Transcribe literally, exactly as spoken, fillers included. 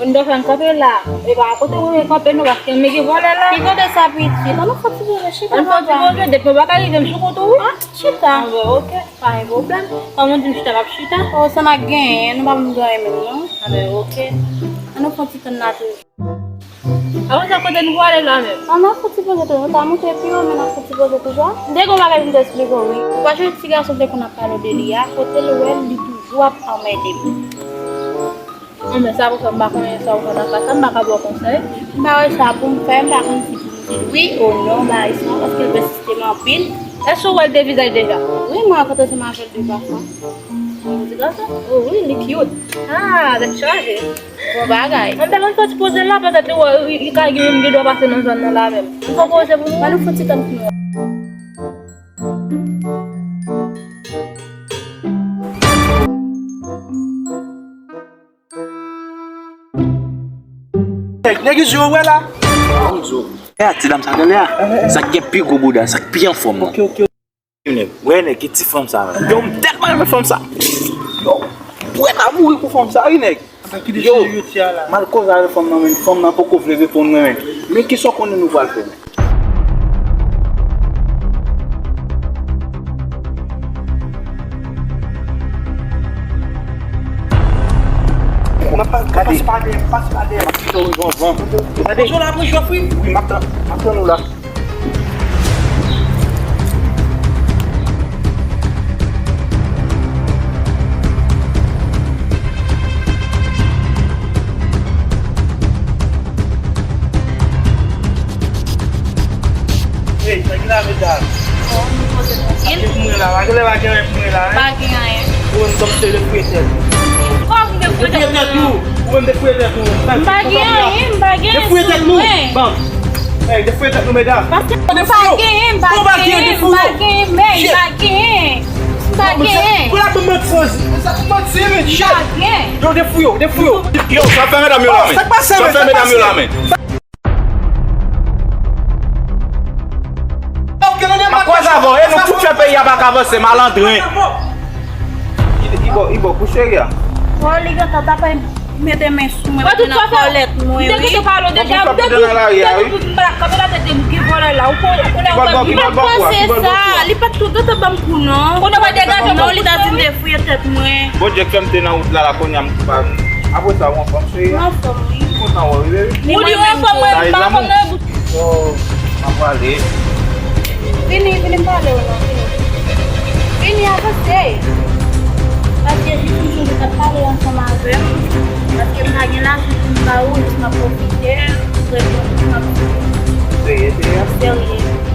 M dwe fè m kanpe la. E pa kote mwen kanpe non, paske m gen vòlè la. Ki kote sa piti? Ban nou fè ti poze, chita. Ban nou fè ti poze, depi w pa ka rive m sou kont ou wi. Ah, chita. Ah, bon, ok. Pa gen pwoblèm. Kòm ou di m chita, m ap chita. Oh, sa n a genyen, nou pa vin genyen menm non. Ah, ben, ok. An nou fè ti tann la tou. Apre sa, kote nou prale la menm? An nou fè ti poze tou, nou ta moute pi wo, men n ap fè ti poze toujou. M te gen yon bagay pou m te esplike w wi. Ou pa jwenn ti gason te konn ap pale w de li a, kote l wè l, li toujou ap anmède m. Non, men sa pou fè m pa konnen sa ou fè nan ka sa, m pa ka ba w konsèy. M pa wè sa pou m fè, m pa konn si pou m di l wi ou non, bagay sa, paske l pèsiste m anpil. Èske ou wè l de vizaj deja? Wi, mwen rankontre ansanm avè l de twa fwa. Yon ti gason? Oh wi, li cute. Ah, tèt chaje. Bon bagay. An ta konn fè ti poze la, petèt li wè, li, li ka gen menm gen dwa pase nan zòn nan la menm. An fè poze pou nou. Ban nou fè ti tann pou nou. Nèg, nèg, yo wè la. Gade ti dam sa genlè a. Sa k gen pi gwo bouda, sa k pi anfòm nan. Nèg, wè nèg, ki ti fanm sa menm. Yo, m tèlman renmen fanm sa. Yo, m prèt a mouri pou fanm sa wi nèg. Yo, m al koze avèk fanm nan, men fanm nan poko vle reponn mwen, men. Men kisa w konnen nou pral fè, men? N ap pa, pase pa dèyè, pase pa dèyè. Gade. Wi, m ap tann, m ap tann ou la. Hey, sa ki la, medam? Sa ki pou mwen la? Pa gen lè pa gen anyen pou mwen la, hein? Pa gen anyen. Ou menm, tank se de fouye tèt. Kòm de fouye tèt ou? Ou menm de fouye tèt ou? M pa gen anyen, m pa gen anyen sou mwen. Bon. Hey, de fouye tèt nou, medam. Paske m pa gen, m pa gen, m pa gen, men m pa gen. M pa gen. Pou la pou manti. Sa pou manti, men. M pa gen. Yo, de fouye, de fouye. Yo, sa fè medam yo la, men. Sa k pase, men? Sa fè medam yo la, men. M ap kwaze avè w, e nou tout fè peyi a pa ka avanse, malandren. Ibo, Ibo, kou cheri a. Oh, li gentan t ap mete men sou mwen, mete nan kòlèt mwen, wi. Mwen te gentan pale w deja, m te di, m te di tout moun ap kanpe la tèt de moun ki vòlè la. Ou konnen, ou konnen, ou konnen. Li pa t panse sa, li pa t tou gentan ban m kou non. Konnen w degaje non, li ta di m te fouye tèt mwen. Bondye k fè m te nan wout la, la kounye a m koupab. Apre sa, ou anfòm cheri a? Mwen anfòm, wi. Kontan wè w, wi, baby. Ou di ou anfòm, mwen pa anfòm nan. Oh, m ap prale. Vini, vini m pale w non, vini. Vini avanse. Paske jis m sonje t ap pale ansanm avè m. Paske m pa gen lajan pou m ba ou, jis m ap pwofite, reponn ou, m ap di. Serye, serye? Serye.